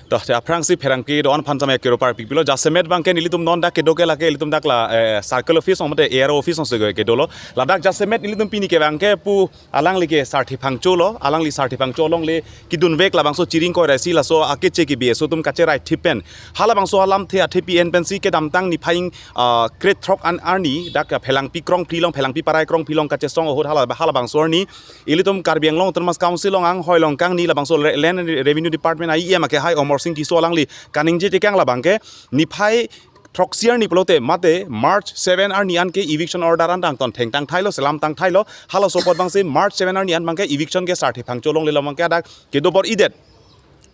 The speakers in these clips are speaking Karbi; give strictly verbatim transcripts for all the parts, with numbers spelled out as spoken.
To, te aphrangsi pherangke do-an aphan same kero parpik pilo. Jasemet abangke nelitum non dak kedo ke lake ilitum dak la, eh, circle office ong mate A R O office ong se ke dolo. Ladak jasemet nelitum pini ke abangke pu alangli ke Sarthe Phangcho lo, alangli Sarthe Phangcho alongle kedun vek labangso Chiring Koiraisi laso akeche ke B S O atum kacherai thip pen. Halabangso alamthe athepi en pensi kedamtang niphai, ah, krethrok an arni dak Phelangpi krongphli along, Phelangpi parai krongphli along kachesong ahut hala, halabangso arni ilitum Karbi Anglong Autonomous Council along anghoi along kangni labangso re-, Land and Revenue Department a E M akehai Omor Sing Tisso alangli kaningje tekang labangke niphai throksi arni pulote mate March seven arni an ke eviction order an tang ton thengtang thailo, selam tang thailo, halaso apot abangsi March seven arni an abangke eviction ke Sarthe Phangcho alongle along abangke dak kedo bor-idet.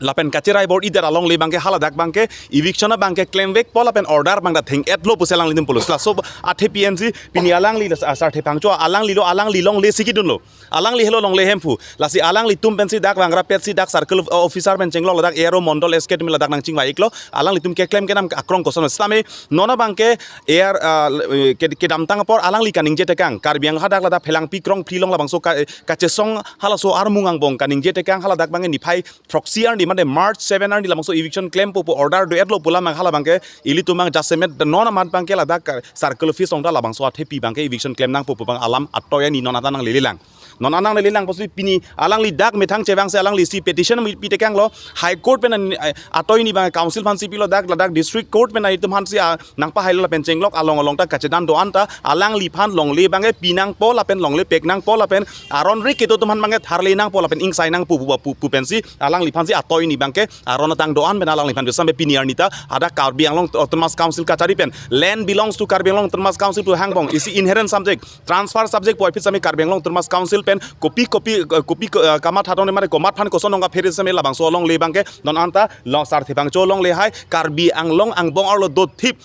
Lapen kacherai bor-idet alongle abangke haladak abangke eviction abangke klem vekpo lapen order abang dak theng-etlo pusi alanglitum pulo. Laso athepi ensi pini alangli, ah, Sarthe Phangcho alangli lo, alangli longle si kedunlo. Alangli helo longle hemphu. Lasi alanglitum pensi dak vangra petsi dak circle of-, officer pen chenglok ladak A R O Mondol S K atum ladak nangchingvai-iklo. Alanglitum keklem kenam akrong koson. Sitame non abangke A R, ah, ke, kedamtang apor alangli kaningje tekang. Karbi Anglong hadak ladak Phelangpi krongphli along labangso ka, kachesong halaso armung angbong kaningje tekang haladak abangke niphai throksi arni mate March seven arni labangso eviction klempo pu order do-etlo pu alam abang hala abangke ilitum abang jasemet non amat abangke ladak ka, circle office ong ta labangso athepi abangke eviction klem nangpo pu abang alam atoi ani non anta nanglelelang. Non an nanglelelang pusi pini alangli dak methang chevangsi alangli si petition pi tekanglo, High Court pen an, eh, atoi ni abang council aphansi pilo dak ladak District Court pen an itum aphansi, ah, nangpahailo lapen chenglok along along ta kachedan do-an ta alangliphan longle abangke pi nangpo lapen longle pek nangpo lapen aron ri kedo atum aphan abangke tharle nangpo lapen ingsai nangpo pu, pu, pu pensi alangliphansi atoi ni abangke aron atang do-an pen alangliphan pu sitame pini arni ta hadak Karbi Anglong Autonomous Council kachari pen land belongs to Karbi Anglong Autonomous Council pu hangbong isi inherent subject, transfer subject puvoiphit sitame Karbi Anglong Autonomous Council pen kopi kopi, eh, kopi, eh, kamatha tong mate komat aphan koson nong kaphere sitame labangso alongle abangke non anta along Sarthe Phangcho alongle hai Karbi Anglong angbong arlo dothip,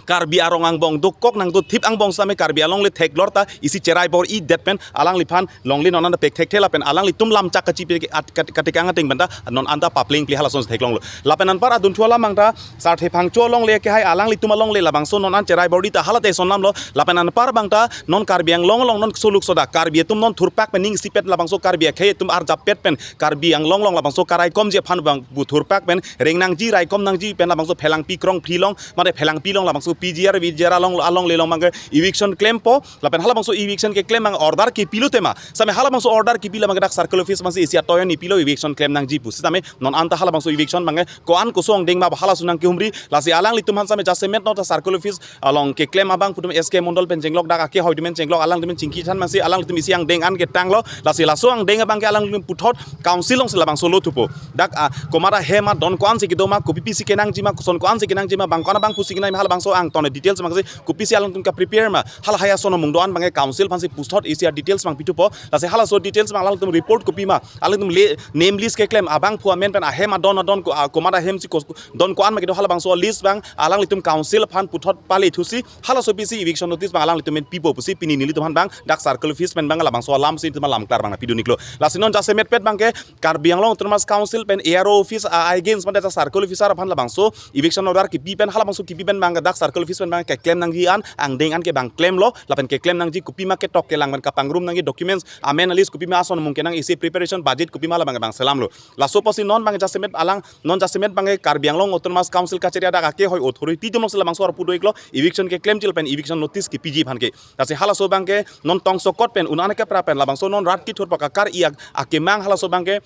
Karbi arong angbong dokok nangdothip angbong sitame Karbi alongle theklor ta isi cherai bor-idet pen alangliphan longle non anta pek thekthe lapen alanglitum lamchak kachipi at-, kat-, katikang ateng pen ta non anta paplengple halason theklonglo. Lapen anpar adunthu alam abang ta Sarthe Phangcho alongle akehai alanglitum alongle labangso non an cherai bor-i ta hala te son namlo. Lapen anpar abang ta non Karbi Anglong along non soluk soda Karbi atum non thurpak pen ningsipet labangso Karbi akhei atum arjappet pen Karbi Anglong along labangso karaikomji aphan abang pu thurpak pen reng nangji raikom nangji pen labangso Phelangpi krongphli along mate Phelangpi along labangso P G R, V G R along, alongle along abangke eviction klempo, lapen halabangso eviction keklem abang order kepilo tema. Sitame halabangso order kepi abangke dak circle office abangsi isi atoi ni pilo eviction klem nangji pu. Sitame non anta halabangso eviction abangke ko-an koson angdeng ma halason nangkehumri, lasi alanglitum aphan sitame jasemet non ta circle office along keklem abang pu atum S K Mondol pen chenglok dak akehoi atum pen chenglok alangtum pen chingki than abangsi alanglitum isi angdeng an ketanglo, lasi laso angdeng abangke alanglitum puthot council alongsi labangso lo thupo. Dak, ah, komat ahem adon ko-ansi kedo ma, kopi pisi kenangji ma, koson ko-ansi kenangji ma, bang ko-an abang pusi kenangji ma, halabangso angton details abangsi kopisi alangtum kaprepare ma, hala hai ason amung do-an abangke council aphansi puthot isi adetails abang pithupo. Lasi halaso details abang alangtum report kopi ma, alangtum le-, name list keklem abangphu amen pen ahem adon adon ko, ah, komat ahem si ko, don ko-an ma kedo halabangso list abang alanglitum council aphan puthot pale thusi halaso pisi eviction notice abang alanglitum pen pipo pusi pini nelitum aphan abang dak circle office pen abang labangso alamsi itum alam klar abang nangpidun-iklo. Lasi non jasemetpet abangke Karbi Anglong Autonomous Council pen A R O office, ah, against mate dak circle officer aphan labangso eviction order kepi pen halabangso kepi pen abang dak circle office pen abang keklem nangji an angdeng an ke abang klemlo, lapen keklem nangji kopi ma ketok kelang pen kapangrum nangji documents amen a list kopi ma ason amung kenang isi preparation budget kopi ma labang abang selamlo. Laso apotsi non abang jasemet alang, non jasemet abangke Karbi Anglong Autonomous Council kachari adak akehoi authority atum alongsi labangso arpu do-iklo, eviction keklemji lapen eviction notice kepiji aphan ke. Lasi halaso abangke non tongsokot pen un-an kepra pen labangso non rat kethurpak akar-i ak-, akemang halaso abangke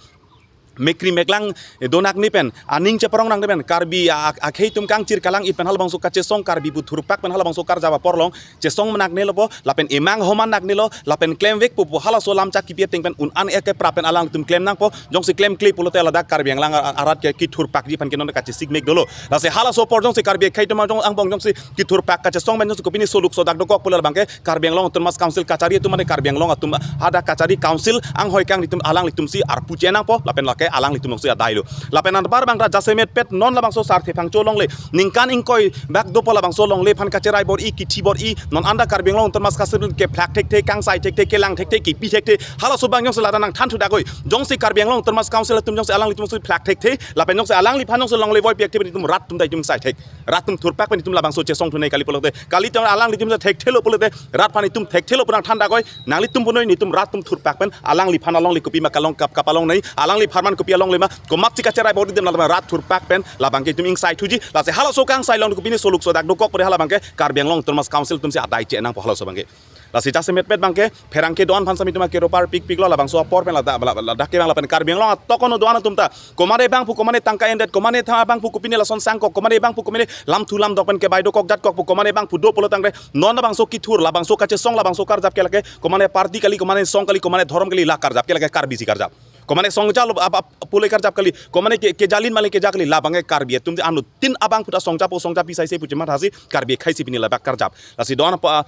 mekri meklang, eh, do-an akni pen aning cheparong nangji pen Karbi a-, a-, akhei atum kangchir kalang-i pen halabangso kachesong Karbi pu thurpak pen halabangso karjap apor along chesong menakne lopo, lapen emang homan nakne lo, lapen klemvekpo pu halaso lamchak kepi ateng pen un-an kepra pen alangtum klem nangpo, jongsi klemkle pulote ladak Karbi Anglong a-, arat ke kethurpakji aphan ke non kachesik mek dolo. Lasi halaso apor jongsi Karbi akhei atum jong angbong jongsi kethurpak kachesong pen jongsi kopine soluk sodak dokok pulo abangke Karbi Anglong Autonomous Council kachari atum mate Karbi Anglong atum hadak kachari council anghoi kangni atum alanglitumsi arpu che nangpo, lapen lake alanglitum jongsi adailo. Lapen anpar abang ta jasemetpet non labangso Sarthe Phangcho alongle ningkan ingkoi bak dopo labangso alongle aphan kacherai bor-i kithi bor-i non anta Karbi Anglong Autonomous Council kephlak thekthe, kangsai thekthe, kelang thekthe, kepi thekthe. Halaso abang jongsi ladak nangthan thu dakoi. Jongsi Karbi Anglong Autonomous Council atum jongsi alanglitum jongsi phlak thekthe, lapen jongsi alangliphan jongsi alongle voipi thekthe pen itum rat atum ta itum sai thek. Rat atum thurpak pen itum labangso chesong thunei kali pulote. Kali alanglitum jongsi thekthelo pulote. Rat aphan itum thekthelo pu nangthan dakoi. Nanglitum punoi netum rat atum thurpak pen alangliphan alongle kopi ma kalong kap kap along nei. Alangliphan ma kopi alongle ma, komatsi kacherai bor-i dem, la rat thurpak pen labangke itum ingsaithuji. Lasi halaso kangsai along kopine soluk sodak dokok pore halabangke Karbi Anglong Autonomous Council atumsi adai chenangpo halaso abangke. Lasi jasemetpet abangke pherangke do-an aphan sami itum akero parpikpiklo, labangso apor pen ladak, ladak, ladak kevang lapen Karbi Anglong atokono do-an atum ta, komane abang pu komane tangka endet, komane tha abang pu kopine lason sangkok, komane abang pu komane lamthu lamdok pen kebai dokok jatkok pu, komane abang pu do pulo tangte non labangso kethur, labangso kachesong, labangso karjap ke lake komane party kali, komane song kali, komane dhorom kali, la karjap ke lake Karbisi karjap. Komane songja lo ap, ap, pule karjap kali, komane ke, kejalin male keja kali, labangke Karbi atum te anuttin abang pu ta songja po songja pi saise pu chemat hasi Karbi akhaisi pini labak karjap. Lasi do-an apa,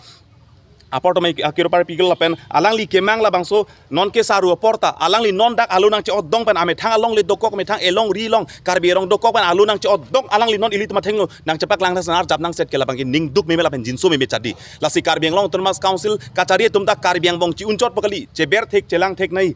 apor tomai akero parpiklo lapen alangli kemang labangso non ke saru apor ta, alangli non dak alo nangche-otdong pen amethang alongle dokok, methang elong ri along, Karbi arong dokok pen alo nangche-otdong, alangli non ilitum athengno nangchepaklang tha senar jap nangset ke labangke ning duk meme lapen jinso meme chadi. Lasi Karbi Anglong Autonomous Council kachari atum ta Karbi angbong chi-unchot po kali, cheber thek, chelang thek nai,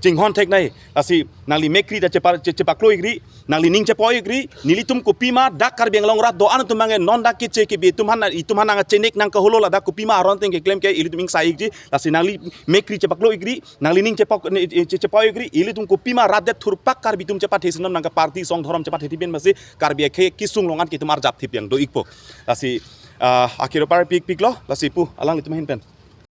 chinghon thek nai. Lasi nangli mekri ta chepa, che, chepaklo-ikri, nangli ning chepo-ikri, nelitum kopima dak Karbi Anglong rat do-an atum abangke non dak keche kebi atum aphan, itum aphan nangchenek nangkaholo, ladak kopima aron ateng keklem ke ilitum ingsaiji. Lasi nangli mekri chepaklo-ikri, nangli ning chepo, ne, che, chepo-ikri, ilitum kopima rat det thurpak Karbi atum chepathe sinom nangke party song dhorom chepathe thipin masi Karbi akhei kesung along an ke itum arjap thip yang do-ikpo. Lasi, ah, akero parpikpiklo, lasi pu alanglitum ahin pen.